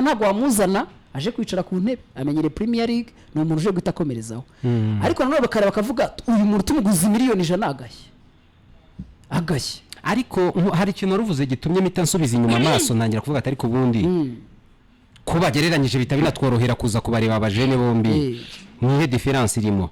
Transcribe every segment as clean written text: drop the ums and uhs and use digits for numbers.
Ntabwo wamuzana aje kwicara ku ntebe, amenyere Premier League, ni umuntu uje guhita akomerezaho. Ariko nanone bakareba bakavuga: uyu muntu tumuguze miliyoni 100, agashye agashye. Ariko hari ikintu waruvuze gitumye mpita nsubiza inyuma amaso, ntangira kuvuga ati: ariko ubundi ko bagereranyije, bihita binatworohera kuza kubareba abajene bombi, nihe différence irimo?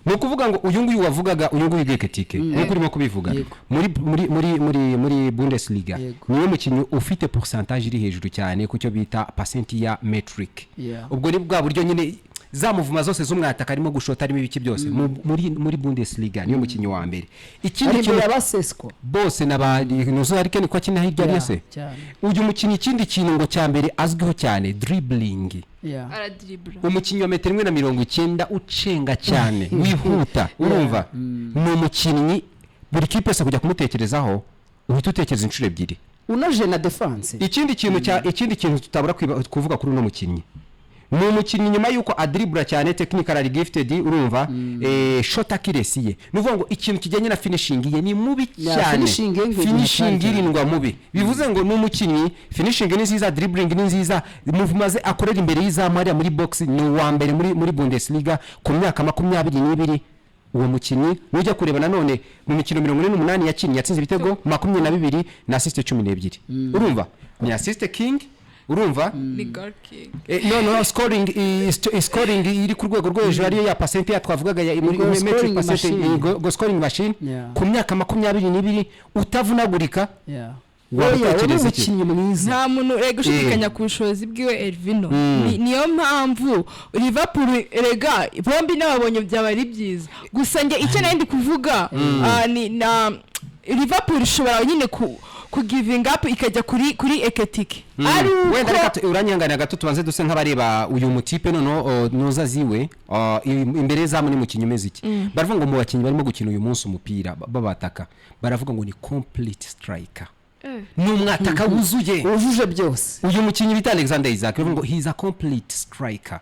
Ni ukuvuga ngo uyu nguyu wavugaga, uyu nguyu Ekitike, nk'uko urimo kubivuga, muri Bundesliga niwe mukinnyi ufite pourcentage iri hejuru cyane ku cyo bita percent ya metric. Ubwo ni bwa buryo nyine za mouvement zose z'umwataka, arimo gushota, arimo ibiki byose. Muri Bundesliga niwe mukinnyi wa mbere. Ikindi ari imbere kintu ya ba Sesko. Bose na ba nuzo Harry Kane ko akina hirya se. Cyane. Uyu mukinnyi, ikindi kintu ngo cya mbere azwiho cyane, dribbling. Aradiribura. Umukinnyi wa metero 1.90 ucenga cyane, wihuta, urumva ni umukinnyi buri kipe yose kujya kumutekerezaho uhita utekereza inshuro ebyiri. Unaje na defense. Ikindi kintu tutabura kuvuga kuri uno mukinnyi, ni umukinnyi nyuma y'uko adiribura cyane, technical, ari gifted, urumva, shot accuracy ye, ni ukuvuga ngo ikintu kijyanye na finishing ye ni mubi cyane. Finishing ye ngo finishing cyane. Irindwa mubi, bivuze ngo ni umukinnyi, finishing ni nziza, dribbling ni nziza, mouvement ze akorera imbere y'izamu hariya muri box, ni uwa mbere muri Bundesliga ku myaka 22. Uwo mukinnyi nujya kureba nanone mu mikino 48 yakinnye, yatsinze ibitego 22 na assist 12. Urumva ni assist king, urumva. Ni goal king. Noneho scoring iri ku rwego rwo hejuru, ariyo ya percent ya twavugaga ya muri Goal metric scoring percent, machine. Goal scoring machine ku myaka 22 utavunagurika. Waba Oya, we ni utekereza iki? umukinnyi mwiza. Nta muntu rega ushidikanya ku bushobozi bwiwe, Elvino. Niyo mpamvu Liverpool rega bombi n'ababonye byaba ari byiza. Gusa njye icyo nari ndi kuvuga, ni na Liverpool ishobora nyine ku giving up ikajya kuri Ekitike ari Wenda reka uko uranyihanganira gato, tubanze duse nk'abareba uyu mutipe. Noneho nuza ziwe imbere y'izamu ni mukinnyi umeze iki? Baravuga ngo mu bakinnyi barimo gukina uyu munsi umupira babataka, baravuga ngo ni complete striker, ni umwataka wuzuye. Wujuje byose. Uyu mukinnyi bita Alexander Isak, baravuga ngo he is a complete striker,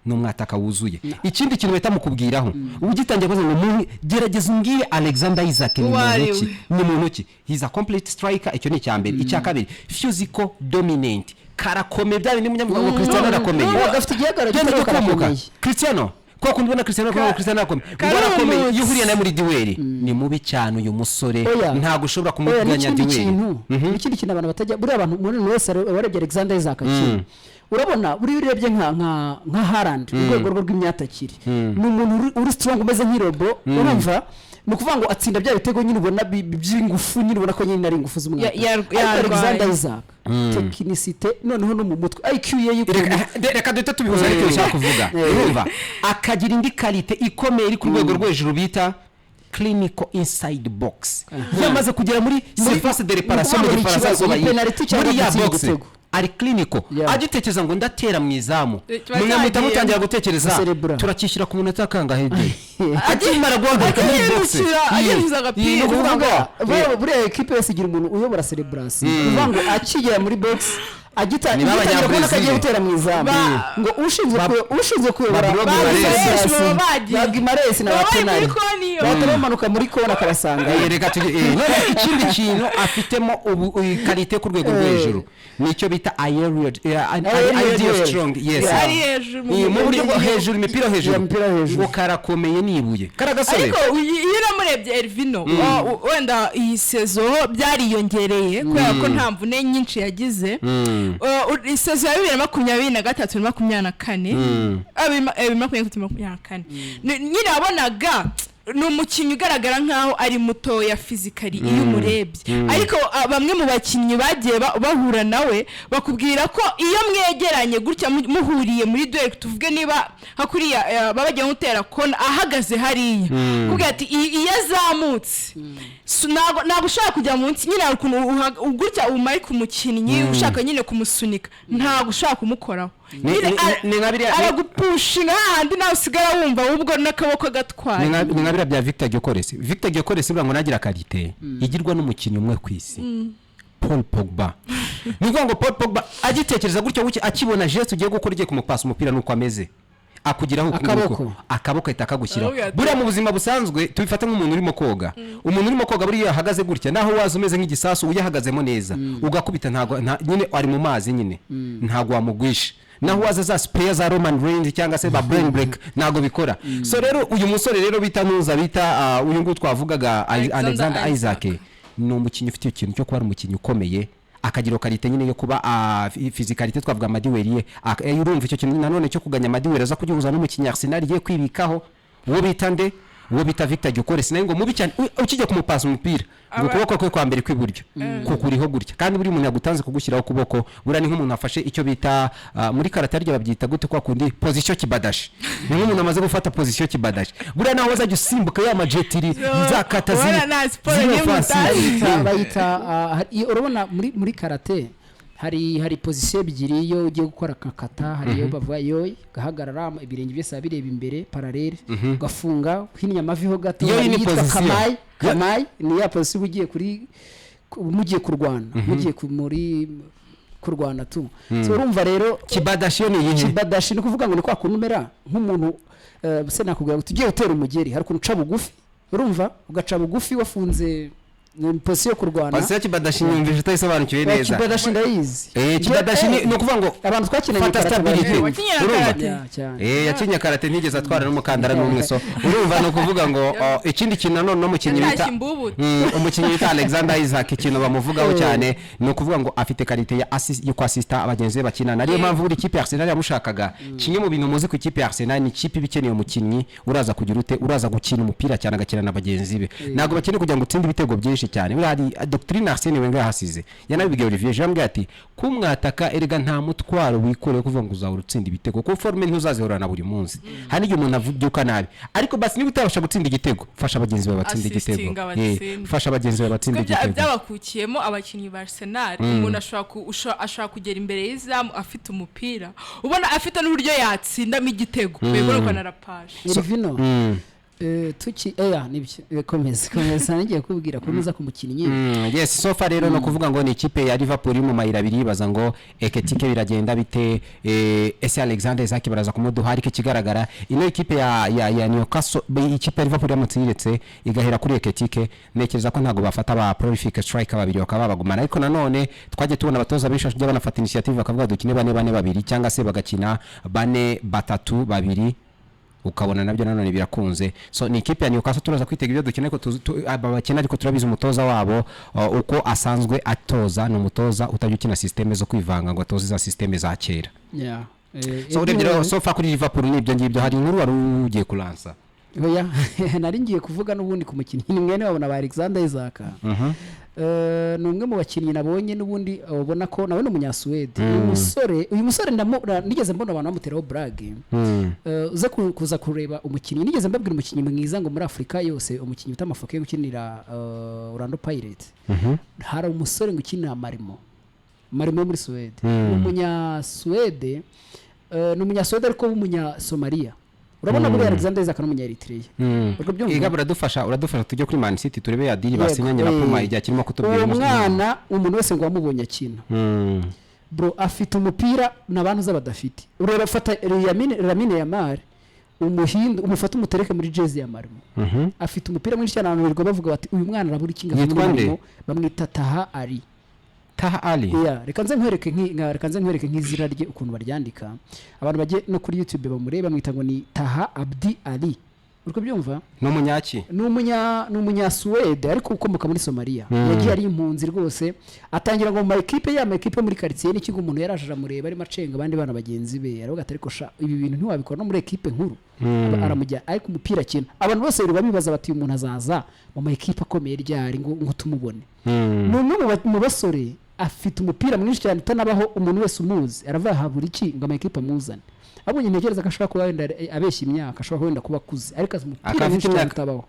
ni umwataka wuzuye. Ikindi kintu bahita mukubwiraho ugitangiye kubaza ngo gerageza umbwire Alexander Isak ni Uwo ari muntu ki? we. Ni muntu ki? He is a complete striker, icyo ni icya mbere. Icya kabiri, physical dominant, karakomeye, bya bindi munyamuvuga ngo Cristiano arakomeye. Uwo gafite igihagararo Genda gito, cyo kumuka. karakomeye. Cristiano, kwa kundi ubona Cristiano, kwa Cristiano arakomeye, ngo arakomeye, iyo uhuriye nawe muri duel ni mubi cyane uyu musore. Oya. Ntabwo ushobora Oya, kumuganya n'ikindi duel. kintu, n'ikindi kintu abantu batajya, buriya abantu muri wese warebye Alexander Isak akina, urabona buriya urebye nka Haaland, urwego rwe rw'imyatakire, ni umuntu uri strong, umeze nk'irobo. Urumva, ni ukuvuga ngo atsinda bya bitego nyine ubona by'ingufu nyine, ubona ko nyine ari ingufu z'umwaka. Ariko Yarwaye. Alexander Isak, technicité, noneho no mu mutwe, IQ ye y'ukuntu Reka duhite tubihuza n'icyo ushaka kuvuga. Urumva akagira indi qualité ikomeye iri ku rwego rwo hejuru bita clinical inside box. Yamaze kugera muri surface de réparation, mu Ni ukuvuga ngo ni Gifaransa ikibazo, ni bayita. penalty cyangwa Muri ya gutsinda box igitego. ari clinical, agitekereza ngo ndatera mu izamu, Kiba mwe muhita cyagiyemo. mutangira gutekereza Guserebura. turakishyura ku munota kangahe de akimara guhagarika muri box. Agihindukira, agihuza agapira. Ni ukuvuga ngo Buriya ekipe yose igira umuntu uyobora celebration. Ni ukuvuga ngo akigera muri box, Ni ba agitangira kubona ko agiye Banyabrazil. gutera mu izamu, ngo ushinzwe kuyobora Ba Bruno Guimaraes. Baba bagiye. ba Guimaraes na Baba ba bari muri Tonali koni iyo. bahita bamanuka muri kona akabasanga. Reka tujye none ikindi kintu afitemo ubu qualité ku rwego rwo hejuru nicyo bita aerial Aerial aerial duel. strong, yes. Ari hejuru mu Mu buryo bwo hejuru, imipira hejuru. Yeah, imipira hejuru. Ngo karakomeye nibuye karagasore. Ariko iyo unamurebye Elvino, wenda iyi saison byariyongereye kubera ko nta mvune nyinshi yagize. Saison ya 2023 na 24, 2023 24, nyine wabonaga ni umukinnyi ugaragara nkaho ari mutoya physically iyo umurebye. Ariko bamwe mu bakinnyi bagiye bahura nawe bakubwira ko iyo mwegeranye gutya, muhuriye muri duel, tuvuge niba hakuriya baba bagiye gutera kona, ahagaze hariya, kubwira ati iyo azamutse, ntabwo ushobora kujya munsi nyine. Hari ukuntu gutya umarika umukinnyi ushaka nyine kumusunika, ntabwo ushobora kumukoraho. Nyine Ni nka biriya aragupushinga hahandi nawe usigara wumva ahubwo n'akaboko gatwaye. Ni nka biriya bya Victor Gyökeres. Victor Gyökeres buriya ngo nagira qualité igirwa n'umukinnyi umwe ku isi, Paul Pogba. Ni ukuvuga ngo Paul Pogba agitekereza gutya gutya, akibona geste ugiye gukora, ugiye kumupasa umupira, nuko ameze. Akugiraho uku nguku. Akaboko. Akaboko ahita akagushyiraho. Aravuga ati- Buriya mu buzima busanzwe tubifata nk'umuntu urimo koga. Umuntu urimo koga buriya iyo ahagaze gutya, naho waza umeze nk'igisasu, uyahagazemo neza ugakubita, ntabwo nyine ari mu mazi nyine, ntabwo wamugwisha. Naho waza za spear za Roman Reigns cyangwa se ba brain break, ntabwo bikora. So rero uyu musore rero bita nuza bita uyu nguyu twavugaga, Alexander Alexander Isaac. Isaac, ni umukinnyi ufite ikintu cyo kuba ari umukinnyi ukomeye, akagira qualité nyine yo kuba physicalité, twavuga ama duel ye. Urumva icyo kintu nanone cyo kuganya ama duel, aza kugihuza n'umukinnyi Arsenal igiye kwibikaho, uwo bita nde? Uwo bita Victor Gyökeres, nawe ngo mubi cyane. Ukijya kumupasa umupira ngo ukuboko kwe kwa mbere kw'iburyo kukuriho gutya, kandi buri muntu yagutanze kugushyiraho ukuboko, buriya ni nk'umuntu afashe icyo bita muri karate harya babyita gute, kwa kundi position kibadashi, ni nk'umuntu amaze gufata position kibadashi. Buriya naho wazajya usimbuka ya majetiri zakata Ubona ziri nta siporo ziri n'imwe offensive. utazi. Bayita urabona muri karate hari position ebyiri. Iyo ugiye gukora kakata, hari iyo bavuga yoi, ugahagarara ibirenge byose biba bireba imbere parallèle, ugafunga uhinnye amavi ho gato. Yoi Hari ni iyitwa position. Kamae. Kamae ni ya position uba ugiye kuri mugiye kurwana, mugiye muri kurwana tu. So urumva rero Kibadashi yo ni iyihe? Kibadashi ni ukuvuga ngo ni kwa kuntu umera nk'umuntu, se nakubwira ngo tugiye gutera umugeri, hari ukuntu uca bugufi, urumva ugaca bugufi wafunze, ni position yo kurwana. Position kibadashi nyumvise utayisobanukiwe neza. Kibadashi ndayizi. Kibadashi ni ukuvuga ngo Abantu twakinanye fata karate stability. barabizi. Wakinye na Urumva? karate? Yeah, cyane. Yakinye karate, ntigeze atwara n'umukandara n'umwe. So urumva ni ukuvuga ngo ikindi kintu nanone n'umukinnyi bita Yatashye imbubuti. Umukinnyi bita Alexander Isaac, ikintu bamuvugaho cyane ni ukuvuga ngo afite qualité ya yo kwasista abagenzi be bakinana. Ariyo mpamvu buri kipe ya Arsenal yamushakaga. Kimwe mu bintu muzi ku ikipe ya Arsenal, ni ikipe iba ikeneye umukinnyi uraza kugira ute, uraza gukina umupira cyane, agakina na bagenzi be. Ntabwo bakeneye kugira ngo utsinde ibitego byinshi cyane. Buriya hari doctrine Arsene Wenger yahasize, yanabibwiye Olivier Giroud, yambwiye ati kumwataka erega nta mutwaro wikoreye kuvuga ngo uzahora utsinda ibitego, kuko forme ntuzazihorana buri munsi. Hari n'igihe umuntu avyuka nabi, ariko basi niba utabasha gutsinda igitego, fasha bagenzi bawe batsinde igitego. Assisting abatsinde. Fasha bagenzi bawe batsinde Kuko igitego. Byabakukiyemo abakinnyi ba Arsenal, umuntu ashobora kugera imbere y'izamu afite umupira, ubona afite n'uburyo yatsindamo igitego, wegorwa na rapaje. Elvino, tuki eya nibyo. Komeza, komeza, ngiye kubwira ko nuza ku mukinnyi. Yes, so far rero no kuvuga ngo ni ikipe ya Liverpool iri mu mayira abiri, yibaza ngo Ekitike biragenda bite, ese Alexander Isak baraza kumuduha? Ariko ikigaragara ino ikipe ya Newcastle, ikipe ya Liverpool iramutse yiretse igahera kuri Ekitike, ntekereza ko ntabwo bafata ba prolific striker babiri bakaba babagumana. Ariko nanone twagiye tubona abatoza benshi bajya banafata initiative bakavuga dukine bane bane babiri, cyangwa se bagakina bane batatu babiri, ukabona nabyo nanone birakunze. So ni ikipe ya Newcastle, turaza kwitega ibyo dukina, ariko aba bakina, ariko turabizi umutoza wabo uko asanzwe atoza, ni umutoza utajya ukina système zo kwivanga ngo atoze za système za kera. Yeah. So urebye rero, so far kuri Liverpool ni ibyo ngibyo. Hari inkuru wari ugiye kuransa. Oya, nari ngiye kuvuga n'ubundi ku mukinnyi, ni mwene wabo na ba Alexander Isaac. Ni umwe mu bakinnyi nabonye n'ubundi ubona ko nawe ni Umunyasuwede. Uyu musore, uyu musore nigeze mbona abantu bamuteraho blague. Uze kuza kureba umukinnyi, nigeze mbabwira umukinnyi mwiza ngo muri Afurika yose, umukinnyi ufite amafoto yo gukinira Orlando Pirates. Hari umusore ngo ukinira Malmo, Malmo yo muri Suwede. Ni Umunyasuwede, ni Umunyasuwede ariko w'Umunyasomaliya. Urabona buriya Alexander Isaac ni Umunyaeritrea. Urwo byumva? Iga uradufasha tujye kuri Man City turebe ya deal Yego, basinyanye na Puma igihe kirimo kutubwira uwo mwana, umuntu wese ngo wamubonye akina, bro, afite umupira n'abantu uza badafite. Ureba, fata Lamine Yamal, umuhindu, umufate umutereke muri jezi ya Malmo. Afite umupira mwinshi cyane, abantu birirwa bavuga bati uyu mwana arabura iki ngo ave muri Yitwa nde? Malmo. Bamwita Taha Ali. Taha Ali. Yeah, reka nze nkwereke nk'izina rye ukuntu baryandika, abantu bajye no kuri YouTube bamurebe. Bamwita ngo ni Taha Abdi Ali, uri kubyumva? Ni umunyaki? Ni Umunyasuwede ariko ukomoka muri Somaliya. Yagiye ari impunzi rwose, atangira ngo mu ma ekipe, ya ma ekipe muri karitsiye n'ikigo, umuntu yaraje aramureba arimo acenga abandi bana bagenzi be, aravuga ati ariko sha ibi bintu ntiwabikora no muri ekipe nkuru. Aramujyana, ariko umupira akina, abantu bose birirwa bibaza bati uyu muntu azaza mu ma ekipe akomeye ryari ngo tumubone? Ni umwe mu basore afite umupira mwinshi cyane utanabaho. Umuntu wese umuzi aravuga habura iki ngo ama ekipe amuzane. Abonye ntekereza ko ashobora kuba wenda abeshya imyaka, ashobora kuba wenda kuba akuze, ariko azi umupira Akaba afite mwinshi cyane imyaka utabaho.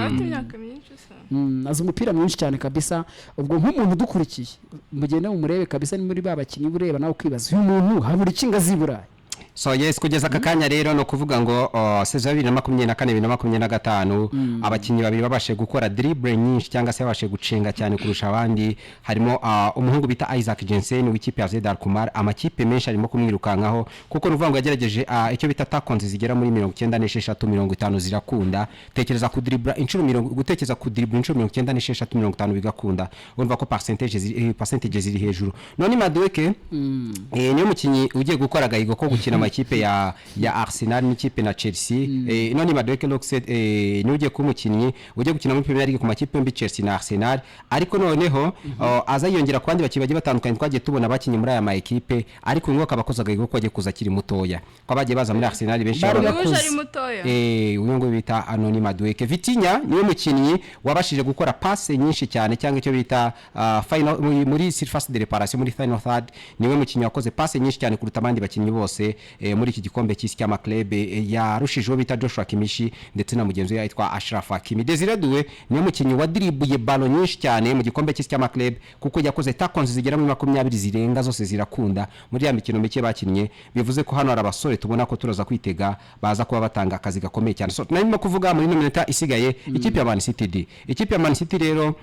Afite imyaka myinshi se? Azi umupira mwinshi cyane kabisa. Ubwo nk'umuntu udukurikiye, mugende mumurebe kabisa, ni muri ba bakinnyi ureba nawe ukibaza uyu muntu habura iki ngo azi i Burayi. So yes, kugeza aka kanya rero ni ukuvuga ngo saison ya 2024, 2025, abakinnyi babiri babashije gukora dribble nyinshi cyangwa se babashije gucenga cyane kurusha abandi harimo umuhungu bita Isaac Jensen w'ikipe ya AZ Alkmaar. Amakipe menshi arimo kumwirukankaho, kuko ni ukuvuga ngo yagerageje icyo bita tackles zigera muri 96, 50 zirakunda. Tekereza kudribura inshuro mirongo, gutekereza kudribura inshuro 96, 50 bigakunda, urumva ko percentage ziri hejuru. None Madueke niyo mukinnyi ugiye gukora agahigo ko gukina amakipe ya Arsenal n'ikipe na Chelsea. None Madueke Loxet niwe ugiye kuba umukinnyi ugiye gukina muri Premier League ku makipe yombi, Chelsea na Arsenal. Ariko noneho aza yiyongera ku bandi bakinnyi bagiye batandukanye twagiye tubona bakinnye muri aya ma ekipe, ariko uyu nguyu akaba akoze agahigo ko agiye kuza akiri mutoya, ko abagiye baza muri Arsenal benshi Bari baba Uje bakuze. ari mutoya. Uyu nguyu bita Noni Madueke. Vitinha niwe mukinnyi wabashije gukora passe nyinshi cyane cyangwa icyo bita final muri surface de réparation, muri final third, niwe mukinnyi wakoze passe nyinshi cyane kuruta abandi bakinnyi bose muri iki gikombe cy'isi cy'ama club. Yarushijeho bita Joshua Kimmich ndetse na mugenzi we yitwa Achraf Hakimi. Desire Doué niwe mukinnyi wadribuye ballon nyinshi cyane mu gikombe cy'isi cy'ama club, kuko yakoze tackles zigera muri 20 zirenga zose zirakunda muri ya mikino mike bakinnye. Bivuze ko hano hari abasore tubona ko turaza kwitega baza kuba batanga akazi gakomeye cyane. So narimo kuvuga muri ino minota isigaye ikipe ya Man City D, ikipe ya Man City rero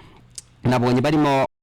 nabonye barimo